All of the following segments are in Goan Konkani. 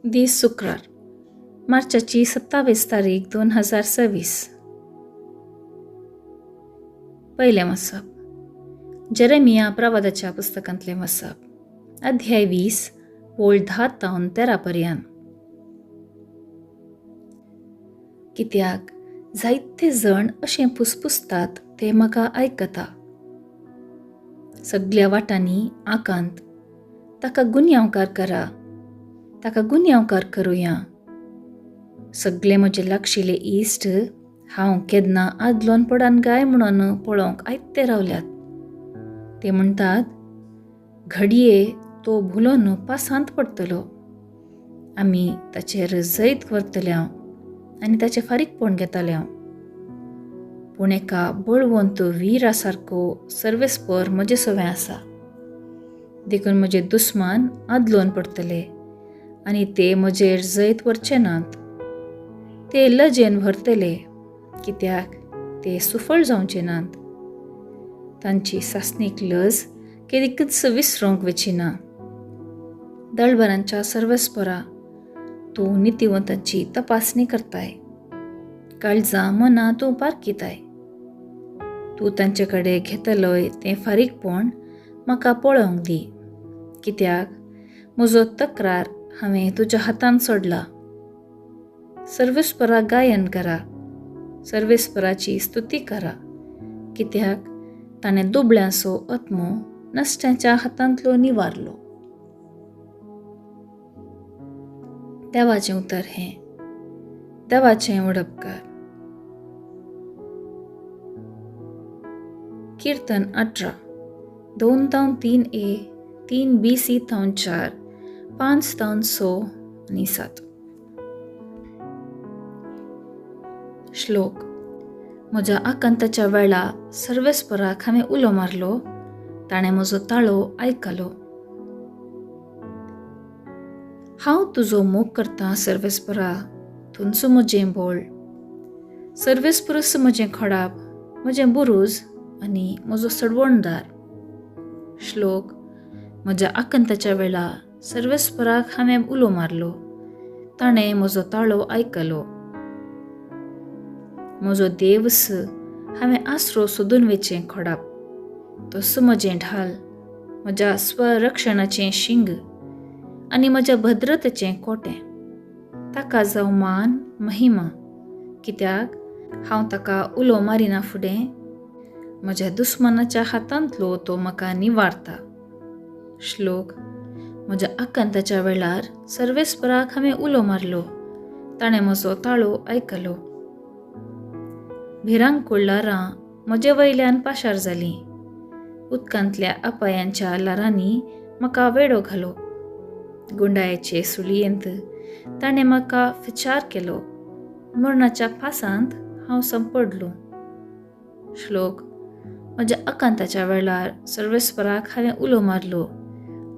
दीस शुक्रार, मार्चाची 27 तारीख 2026. पयलें वाचप जेरेमिया प्रवादाच्या पुस्तकांतलें वाचप, अध्याय 20, ओळ 10 तावन 13 पर्यंत. कित्याक जायते जण अशें पुसपुसतात ते म्हाका आयकता. सगल्या वाटांनी आकांत, ताका गुन्यांवकार करा, ताका गुन्यांवकार करुया. सगळे म्हजे लागशिल्ले इश्ट हांव केन्ना आदलोन पडान गाय म्हणून पळोवंक आयते रावल्यात. ते म्हणटात, घडये तो भुलोन पासांत पडटलो, आमी ताचेर जैत व्हरतले आनी ताचें फारीकपण घेतले. पूण एका बळवंत विरा सारको सर्वेस्पर म्हजे सवें आसा, देखून म्हजे दुस्मान आदलोन पडटले आनी ते म्हजेर जैत व्हरचे नात. ते लजेन भरतले, कित्याक ते सुफळ जावचे नात. तांची सासणीक लज केदीकच विसरूंक वची ना. दळबरांच्या सर्वेस्परा, तूं नितिवंतांची तपासणी करताय, काळजां मनां तूं पारखिताय. तूं तांचे कडेन घेतलोय तें फारीकपण म्हाका पळोवंक दी, कित्याक म्हजो तक्रार हांवें तुज्या हातान सोडला. सर्वेस्परा गायन करा, सर्वेस्पराची स्तुती करा, कित्याक ताणें दुबळ्यांचो आत्मो नश्ट्यांच्या हातांतलो निवारलो. देवाचें उतर हें, देवाचें वडपकार. कीर्तन 18, 2 तावन 3 ए, 3 बी सी तावन 4, 5 तावन 6 आनी 7. श्लोक. म्हज्या आकांताच्या वेळा सर्वेस्पराक हांवें उलो मारलो, ताणें म्हजो ताळो आयकलो. हांव तुजो मोग करतां सर्वेस्परा, तुंचो म्हजें बोळ. सर्वेस्परस म्हजें खडाप, म्हजें बुरूज आनी म्हजो सडवणदार. श्लोक. म्हज्या आकांताच्या वेळा सर्वेस्पराक हांवें उलो मारलो, ताणें म्हजो ताळो आयकलो. म्हजो देवस हांवें आसरो सोदून वेचें खडाप, तसो म्हजें ढाल, म्हज्या स्वरक्षणाचें शिंग आनी म्हज्या भद्रतेचें कोटें. ताका जावं मान महिमा, कित्याक हांव ताका उलो मारिना फुडें म्हज्या दुस्मानाच्या हातांतलो तो म्हाका निवारता. श्लोक. म्हज्या आकांताच्या वेळार सर्वेस्पराक हांवें उलो मारलो, ताणें म्हजो ताळो आयकलो. भिरांकूळ ल्हारां म्हजे वयल्यान पाशार जालीं, उदकांतल्या अपायांच्या ल्हारांनी म्हाका वेडो घालो. गुंडायेचे सुळयेंत ताणें म्हाका विचार केलो, मरणाच्या फासांत हांव संपडलो. श्लोक. म्हज्या आकांताच्या वेळार सर्वेस्पराक हांवें उलो मारलो,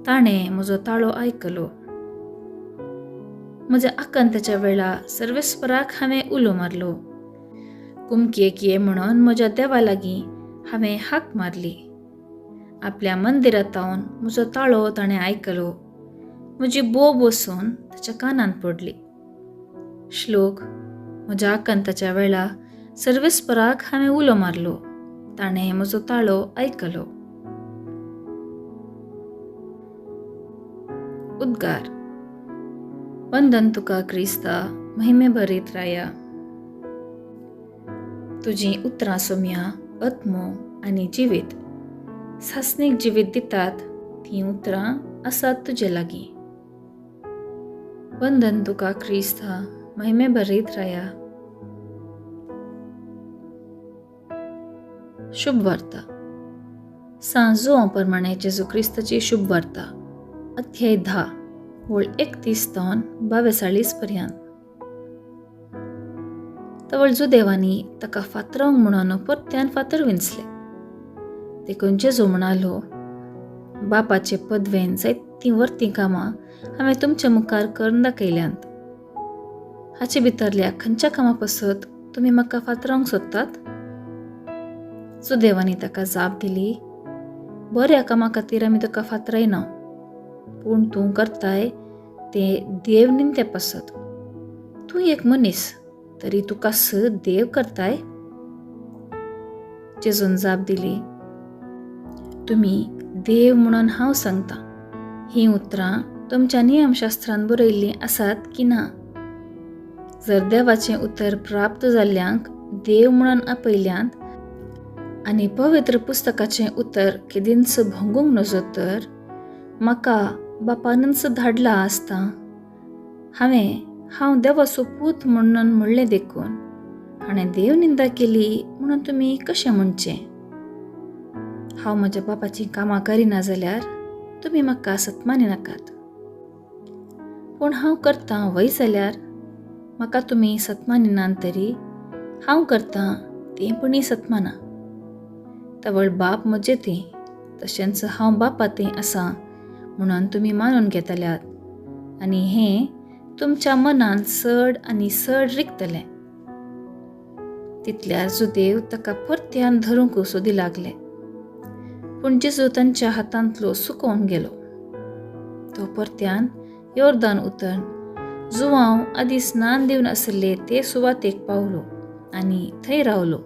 ताणें म्हजो ताळो आयकलो. म्हज्या आकांताच्या वेळार सर्वेस्पराक हांवें उलो मारलो, कुमकेक ये म्हणून म्हज्या देवा लागीं हांवें हाक मारली. आपल्या मंदिरांत म्हजो ताळो ताणें आयकलो, म्हजी बोब वसून ताच्या कानांत पडली. श्लोक. म्हज्या आकांताच्या वेळा सर्वेस्पराक हांवें उलो मारलो, ताणें म्हजो ताळो आयकलो. उद्गार. वंदन तुका क्रिस्ता, महिमे भरीत राया. तुजीं उतरां सोम्या आत्मो आनी जिवीत सासणीक जिवीत दितात, तीं उतरां आसात तुजे लागीं. वंदन तुका क्रिस्ता, महिमे भरीत राया. शुभ वार्ता. सांत जुआंव प्रमाणे जेजू क्रिस्ताची शुभ वार्ता, अध्याय 10, ओळ 31 तावन 42 पर्यंत. तवळ जुदेवांनी ताका फातरावंक म्हणून परत्यान फातर विंचले. देखून जेजू म्हणालो, बापाचे पदवेन जायतीं वर्तीं कामां हांवें तुमच्या मुखार करून दाखयल्यांत. हाचे भितरल्या खंयच्या कामा पासत तुमी म्हाका फातरावंक सोदतात? सुदेवांनी ताका जाप दिली, बऱ्या कामा खातीर आमी तुका फातरायना, पूण तूं करताय ते देव निंदे पासत. तूं एक मनीस तरी तुका स देव करताय. जेजून जाप दिली, तुमी देव म्हणून हांव सांगता, हीं उतरां तुमच्या नियमशास्त्रान बरयल्लीं आसात की ना? जर देवाचें उतर प्राप्त जाल्ल्यांक देव म्हणून आपयल्यांत आनी पवित्र पुस्तकाचें उतर केदींच भंगूंक नजो तर म्हाका बापानच धाडला आसता. हांवें हांव देवाचो पूत म्हणून म्हणलें देखून हाणें देव निंदा केली म्हणून तुमी कशें म्हणचें? हांव म्हज्या बापाचीं कामां करिना जाल्यार तुमी म्हाका सत्मानी नाकात, पूण हांव करतां वय जाल्यार म्हाका तुमी सत्मानिनात तरी हांव करतां तें पुणी सत्माना. तवळ बाप म्हजे तें तशेंच हांव बापा तें आसा म्हणून तुमी मानून घेतल्यात आनी हें तुमच्या मनान चड आनी चड रिगतलें. तितल्यार जुदेव ताका परत्यान धरूंक सोदी लागले, पूण जेजू तांच्या हातांतलो सुकोवन गेलो. तो परत्यान योर्दान उतरून जुवांव आदी स्नान दिवन आशिल्ले ते सुवातेक पावलो आनी थंय रावलो.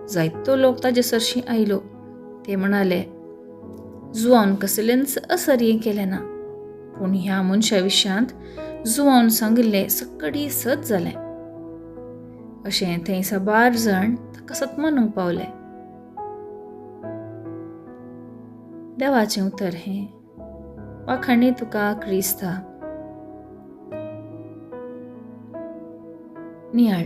जायतो लोक ताजे सरशीं आयलो. ते म्हणाले, जुवान कसलेंच असर्य केलें ना, पूण ह्या मनशा विशयांत जुवान सांगिल्लें सकडी सत जालें. अशें थंय साबार जाण ताका सत मानूंक पावले. देवाचें उतर हें. वाखाणी तुका क्रिस्ता. नियाळ.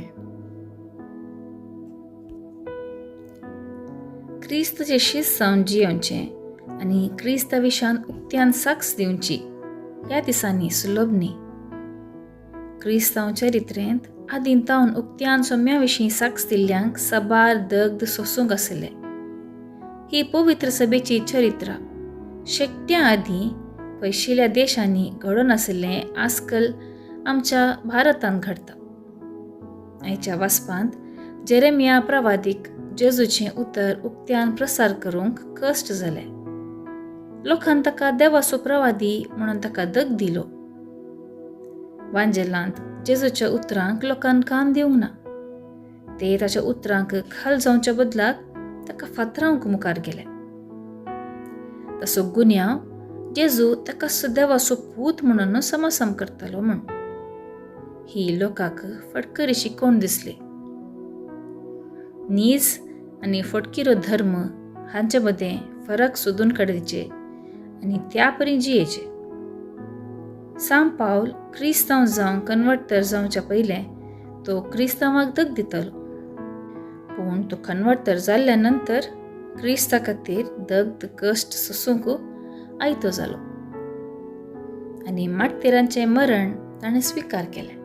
क्रिस्ताचे शिस्त जावन जियेवचें आनी क्रिस्ता विशान उक्त्यान साक्ष दिवची ह्या दिसांनी सुलभ न्ही. क्रिस्तांव चरित्रेंत आदीं तावन उक्त्यान सोम्या विशीं साक्ष दिल्ल्यांक साबार दग्ध सोसूंक आशिल्ले. ही पवित्र सभेची चरित्रा शेकट्या आदीं पयशिल्ल्या देशांनी घडोवन आशिल्लें आजकाल आमच्या भारतांत घडटा. आयच्या वाचपांत जेरेमिया प्रवादीक जेजूचें उतर उक्त्यान प्रसार करूंक कश्ट जाले. लोकान ताका देवाचो प्रवादी म्हणून ताका दग दिलो. वांजेलांत जेजूच्या उतरांक लोकान कान दिवंक ना. ते ताच्या उतरांक खाल जावच्या बदलाक ताका फातरावंक मुखार गेले. तसो गुन्यांव जेजू ताका देवाचो पूत म्हणून समासम करतालो म्हूण ही लोकांक फटकरीशी कोण दिसली. नीज आनी फटकिरो धर्म हांचे मदें फरक सोदून काडचे आनी त्या परी जियेचे. सांव पावल क्रिस्तांव जावं कन्वर्टर जावच्या पयलें तो क्रिस्तांवाक दग दितालो, पूण तो कन्वर्टर जाल्ल्या नंतर क्रिस्ता खातीर दग्ध कश्ट सोसूंक आयतो जालो आनी माटतेरांचें मरण ताणें स्विकार केलें.